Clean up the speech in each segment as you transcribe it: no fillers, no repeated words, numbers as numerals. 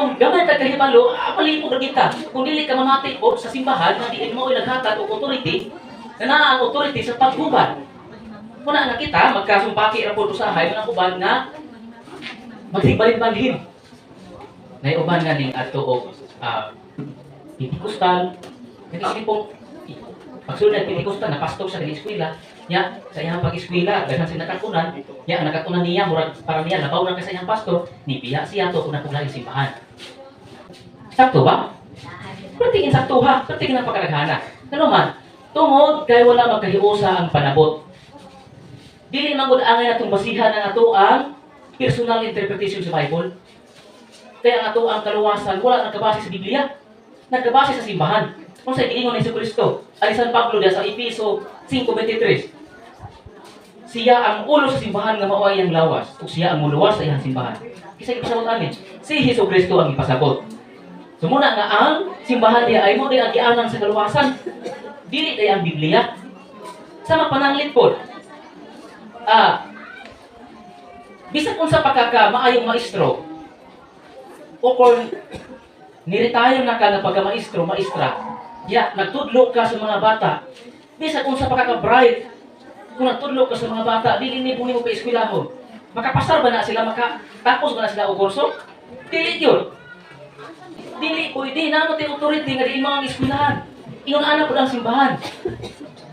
Katong gamay ta kahibalo, malipog ra kita. Kung dili ka mamati po sa simbahan nga diin mo naghatag og authority, na naa ang authority sa paghubad. Muna nga kita magkasumpaki ra pud usahay mga uban nga magsigbalin-balhin. Nay uban nga ning adto og Pentecostal, kani pong pagsulod Pentecostal na pastor sa kani eskwela, nya sa iyang pag-eskwela daghan siya nakatunan, nya ang nakatunan niya murag para niya labaw na kay sa iyang pastor, ni biya siya to kung nakong simbahan. Sakto ba? Perting insakto ha, perting napakadaghana. Ano man, tungod kay wala magkahiusa ang panabot. Dili man gud angay natong basihan ang ato ang personal interpretation sa Bible. Kaya ang ato ang kaluwasan wala nagkabase sa Biblia. Nagkabase sa simbahan. Kung sa giingon ni Kristo, ani San Pablo diya sa Efeso 5:23. Siya ang ulo sa simbahan nga mao ay ang lawas, ug siya ang muluwas sa iyang simbahan. Kinsa ipasabot amin? Si Hesus Kristo ang ipasabot. So muna nga ang simbahan diya ay mo ang gianan sa kaluwasan. Dili day ang Biblia. Sama pananglit pod. Bisan unsa pa ka maayong maestro o kung niretire na ka nga pagka-maestro, maestra, ya, nagtudlo ka sa mga bata, bisan unsa pa ka ka-bright, kung nagtudlo ka sa mga bata, dili ni mo pa eskwelahon. Makapasar ba na sila, makatapos ba na sila og kurso? Dili yun. Dili pwede na mo authority nga di mga eskwelahan. Ingon ana pud ang simbahan.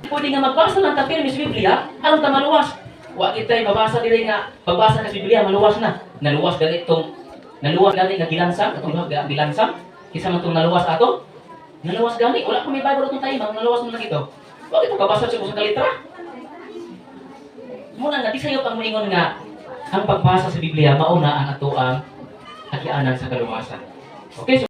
Pwede nga magbasa lang ta pirmi sa Biblia, aron ta maluwas. Wa kitay mabasa diri nga pagbasa ka sa Biblia maluwas na. Naluwas gani tong naluwas gani nga gilansang atong duha ga gilansang. Kinsa man tong naluwas ato? Naluwas gani, wala pa may Bible atong time, ang naluwas mo lang ito. Wa ito kabasa sa usa ka litra. Muna nga di sayop ang moingon nga ang pagbasa sa Biblia mao na ang ato ang agianan sa kaluwasan. Okay, so